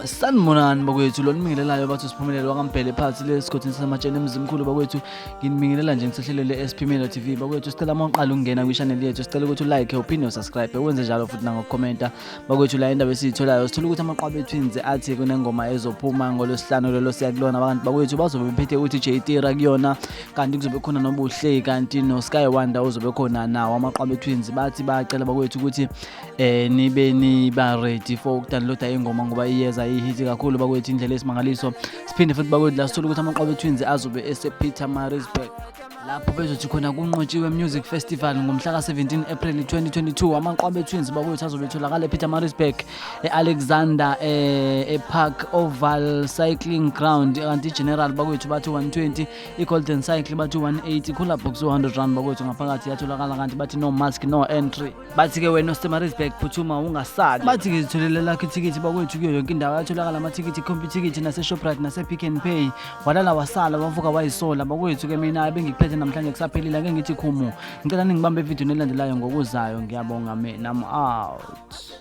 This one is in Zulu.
Sanibonani bakwethu, lo nibingelelayo bathi uSiphumelele wakaMbhele phansi lesigodini saseMatsheni eMzimkhulu bakwethu. Nginibingelela nje ngisehlelo le-SP Melo TV bakwethu. Sicela uma uqala ukungena kwi-channel yethu, sicela ukuthi ulike, uphinde usubscribe, wenze njalo futhi nangokukhomenta bakwethu. La indaba esiyitholayo, sithola ukuthi Amaqwabe Twins athi kunengoma ezophuma ngolwesihlanu lolo siya kulona. Abantu bakwethu bazobe bephethe u-DJ Tira kuyona, kanti kuzobe khona noBuhle, kanti no-Sky Wonder uzobe khona nawo. Amaqwabe Twins bathi bayacela bakwethu ukuthi nibe niba ready for ukudownloada ingoma ngoba iyeza, ihit kakhulu bakwethu, indlela esimangaliso. Siphinde futhi bakwethu la sithola ukuthi Amaqwabe Twins azobe ese-Pietermaritzburg, lapho bezothi khona kunqotshiwe Music Festival ngomhla ka-17 April 2022. Amaqwabe Twins bakwethu azobe etholakala ePietermaritzburg, e-Alexander, e-Park Oval Cycling Ground. Kanti i-general bakwethu bathi 120, i-golden cycle bathi 180, cooler box R200 bakwethu, ngaphakathi iyatholakala. Kanti bathi no mask, no entry. Bathi-ke wena oseMaritzburg, phuthuma, ungasali. Bathi-ke zitholele lakho ithikithi bakwethu, kuyo yonke indawo ayatholakala amathikithi, Computicket nase-Shoprite nase-Pick n Pay. Walala wasala, wavuka wayisola bakwethu-ke. Mina bengikuphethe namhlanje kusaphelile, ake ngithi khumu. Ngicela ningibambe evidiyweni elandelayo ngokuzayo. Ngiyabonga, mina I'm out.